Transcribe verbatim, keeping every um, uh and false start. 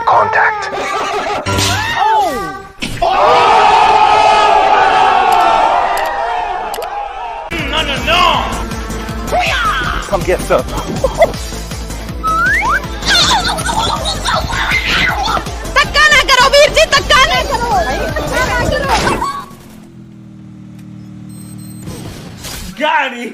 Contact. No, no, no! Come get some. धक्का ना करो वीर जी, धक्का ना करो। Got him!